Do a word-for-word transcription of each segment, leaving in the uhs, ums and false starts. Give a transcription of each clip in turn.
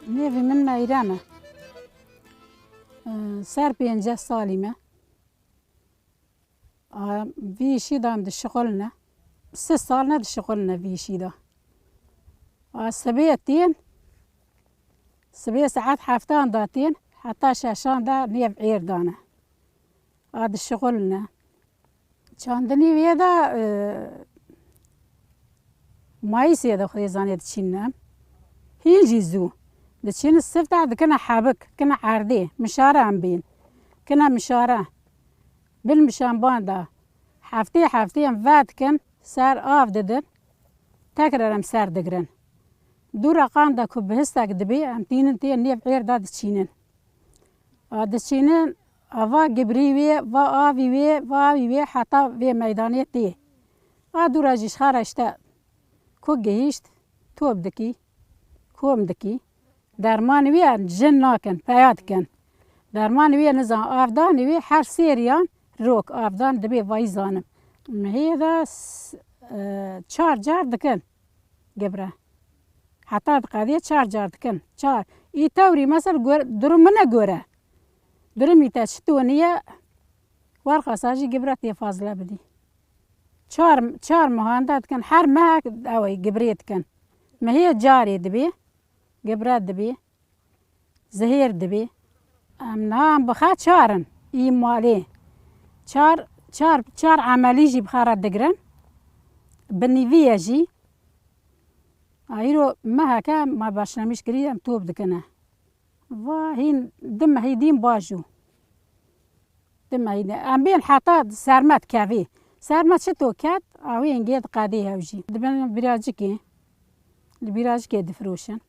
Nêvî min Meyrem e. Ser pênceh salî me. A, vî îşî de em dişixulne. Sih sal ne dişixulne vî îşî de. A, sibê tên, sibê saet heftan de tên, heta şeşan de nêv êr dane. A, dişixulne. Çandinî wê de, e, Mayîsê de Xwedê zanê diçînin em. Hîn jî zû. Diçînin sifte dikine hebik, kine erdê, mişare em bên. Kine mişare. Bil mişan ban de. Heftê heftê em vedikin, ser av didin. Tekrar em ser digirin. Dû reqan de ku bihistek dibê, em tînin tê nêv êr de diçînin. A diçînin, a va gibrî wê, va avî wê, va avî wê heta vê meydanê tê. A dûra jî ji xwe re işte ku gihîşt, top dikî, kom dikî. Dermanê wê jin nakin, peya dikin. Dermanê wê nizan avdanê wê her sêriyan rok avdan dibê vayî zanim. Mihê de s-, e, çar car dikin. Gibra. Heta diqedê çar car dikin. Çar. Î tewrî mesela gor-, durum min e gore. Durumî te çi toniye, werqasa jî gibra tê fazle bidî. Çar, çar mehan de dikin. Her mehek ew ê gibrê dikin. Mehê carê dibê. Gibra dibê. Zihêr dibê. Em niha em bi xwe çar in. Î malê. Çar, çar, çar emelî jî bi xwe re digirin. Bi nîvî ye jî. A îro meheke me başlamiş kirî em top dikine. Va hîn du mehî dîn baş û. Du mehî de. Em bên heta sermet kevî. Sermet çi to ket? A wê engê diqedê hew jî. Dibin biracikê. Li biracikê difiroşin.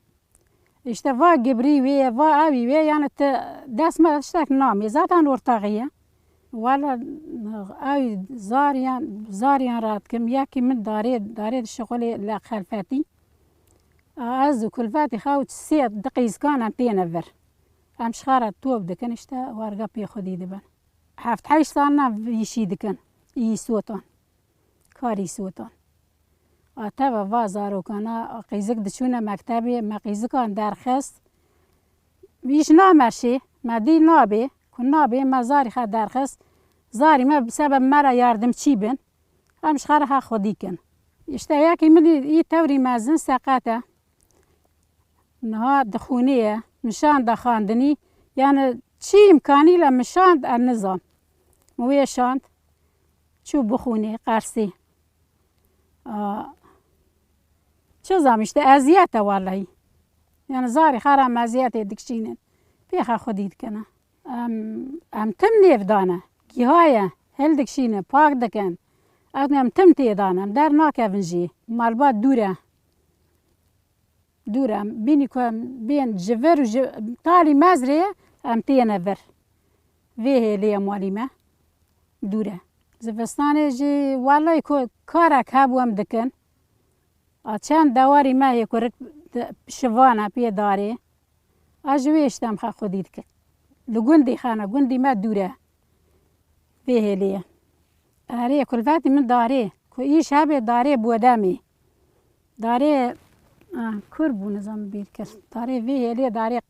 İşte va gibrî wê ye, va ewî wê, yani te dest me tiştek namê. Zaten ortaxî ye. Wala ew zariyan, zariyan rahat kim. Yekî min darê, darê dişixulê li xelfetî. A, ez û kulfetî xew sê diqîzkan em têne vir. Em ji xwe re top dikin, işte warga pê xwedî dibin. Heft heşt sal ne vî işî dikin. Î sotan. Karî sotan. A teva va zarokana, a qîzik diçûne mektebê, me qîzikan derxist. Îş nameşê, me dî nabê, ku nabê me zarî xe derxist. Zarî me bi sebeb me re yardimçî bin. Em ji xwe re ha xwedî kin. Îşte yekî min î tewrî mezin seqet e. Niha di xûnê ye. Min şand da xandinî. Yani çi îmkanî le min şand, ez nizam. Min wê şand. Çû bixûnê, qersê. A, çi zam işte eziyet e wallahî. Yani zarî xera em eziyetê dikişînin. Pêxa xwedî dikine. Em, em tim nêv dane. Gihaye, hildikişîne, pak dikin. Ew em tim tê dane, em der nakevin jî. Malbat dûr e. Dûr e. Em bînî ku em bên ji vir û ji talî mezrê em têne vir. Vê hêlê ye malî me. Dûr e. Zivistanê jî welay ku karek hebû em dikin. A çend dewarî me hê ku rik di-, şivane pê darê. A ji wê işte em xwe xwedî dikin. Li gundî xane, gundî me dûr e. Vê hêlê ye. Erê, kulvetî min darê. Ku îş hebê darê bodemê. Darê, ah, kur bû, nizam bîr kir. Darê vê hêlê darê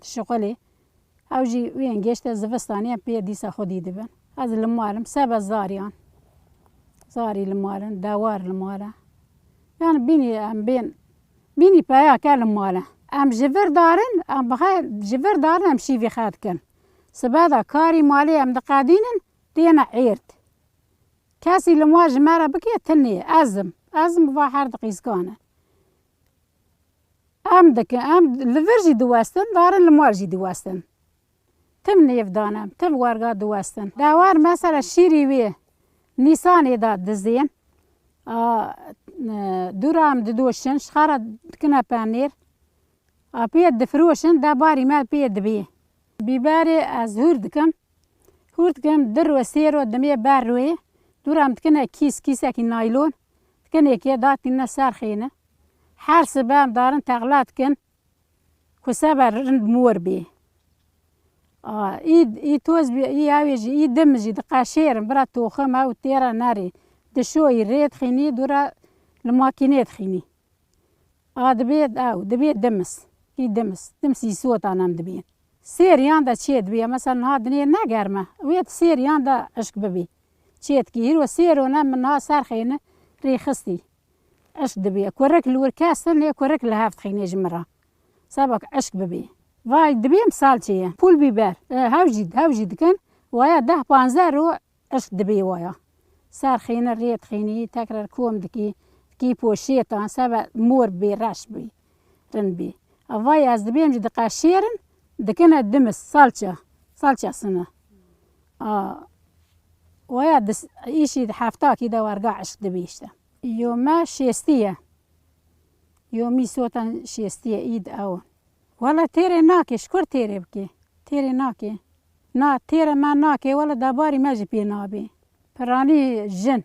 şixulê. Ew jî wê yên gêşte zivistanê em pê dîsa xwedî dibin. Ez li mal im, sebe zariyan. Zarî li mal in, dewar li mal e. Yani bînî em bên, bînî peya ke li mal e. Em ji vir darin, em bixe ji vir darin em şîvî xe dikin. Sibe de karî malê em diqedînin, têne êrd. Kesî li mal ji me re bike tinê, ez im. Ez im va her diqîzkane. Em dikin, em li vir jî diwestin, darin li mal jî diwestin. Tim nêv danem, tim werga diwestin. Dewar mesela şîrî wê Nîsanê de dizên. A, e, dûra em didoşin, ji xwe re dikine penêr. A pê difiroşin, debarî me pê dibê. Bîberê ez hûr dikim. Hûr dikim, di ro, sê ro dimê ber royê. Dûra em dikine kîs, kîsekî naylon. Dikinê kê datîne ser xêne. Her sibe em darin texla dikin. Ku sebe rind mor bê. A, î, î toz bê, î ewê jî, î dim jî diqeşêrin, bira toxim ew têra nerê. Dişoyî rê dixînî, dûra li makînê dixînî. A dibê ew, dibê dimis. Kî dimis, dimisî sotan em dibîn. Sêriyan de çê dibiye, mesela niha dinê ne germ e, wê di sêriyan de eşk bibî. Çê dikî, hîro sêro ne min niha ser xêni rêxistî. Eşk dibiye. Kurik li wir kes in, lê kurik li hev dixînê ji min re. Seba ku eşk bibî. Vay, dibêm salçê ye. Pul bîber, e, hew jî, hew jî dikin. Waya deh panzdeh ro eşk dibê waya. Ser xînir rê dixînî, tekrar kom dikî, dikî poşêtan, sebe mor bê, reş bî, rind bî. Vay ez dibêm jî diqeşêrin, dikine dimis, salça, salça sine. A, waya dis-, îşî di heftakî de werga eşk dibî işte. Yo me şêstî ye. Yo mî sotan şêstî ye, îd ew. Wele têrê nake, ji kur têrê bike? Têrê nake. Na, têrê me nake, wele debarî me jî pê nabê. Piranî jin,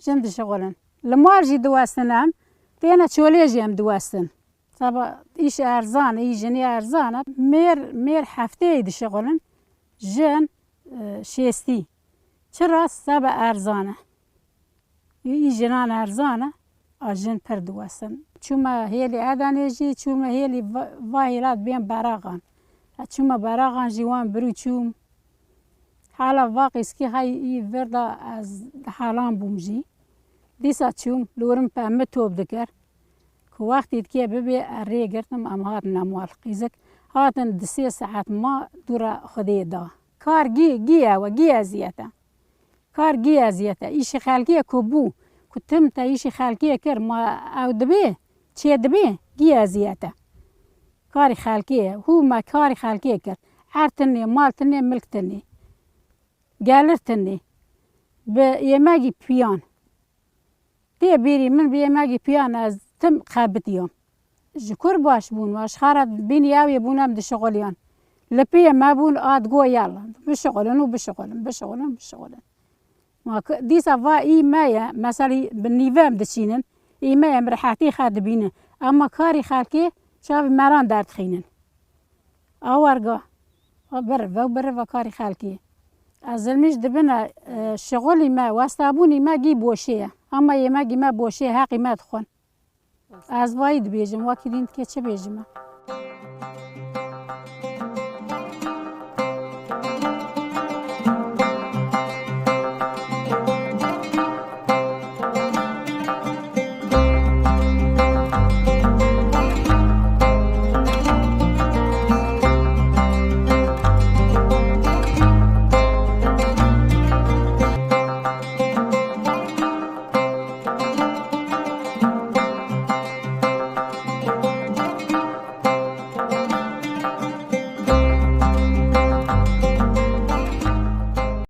jin dişixulin. Li mal jî diwestin em, têne çolê jî em diwestin. Seba îş erzan e, î jinê erzan e. Mêr, mêr hefteyê dişixulin, jin, e, şêstî. Çira? Seba erzan e. Î jinan erzan e, a jin pir diwesin. Çûme hêlî Edenê jî, çûme hêlî va-, va hêla dibên beraxan. Ez çûme beraxan jî wan birû çûm. Hala va qîzkî hay î vir de ez di halan bûm jî. Dîsa çûm, li wir min pemmi top dikir. Ku wextî dikê bibê, ez rê girtim, em hatin mal. Qîzik hatin di sê saet ma dûra Xwedê da. Kar gî, gî ew e, gî eziyet e. Kar gî eziyet e. Îşê xelkê ku bû, ku tim te îşê xelkê kir, ma ew dibê, çê dibê, gî eziyet e. Karê xelkê ye. Hû me karê xelkê kir. Erd tinê, mal tinê, milk tinê. Gelir tinê. Bi yemegî piyan. Tê bîrî min bi yemegî piyan ez tim xebitiyam. Ji kur baş bûn, ji xara bînî ew yê bûn em dişixuliyan. Li piyê me bûn, a digo yala, bişixulin û bişixulin, bişixulin, bişixulin. Ma ki-, dîsa va î me ye, meselî bi nîve em diçînin, î me ye, em rehetî xwe dibînin. Ema karî xelkê çavê meran derdixînin. A werga, a birive û birive karî xelkê. Ez zilmî ji dibine, e, şixulî me, westabûnî me gî boşê ye. Ama yemegî me boşê ye, heqî me dixwin. Ez vayî dibêjim, wekî din dikê çi bêjime?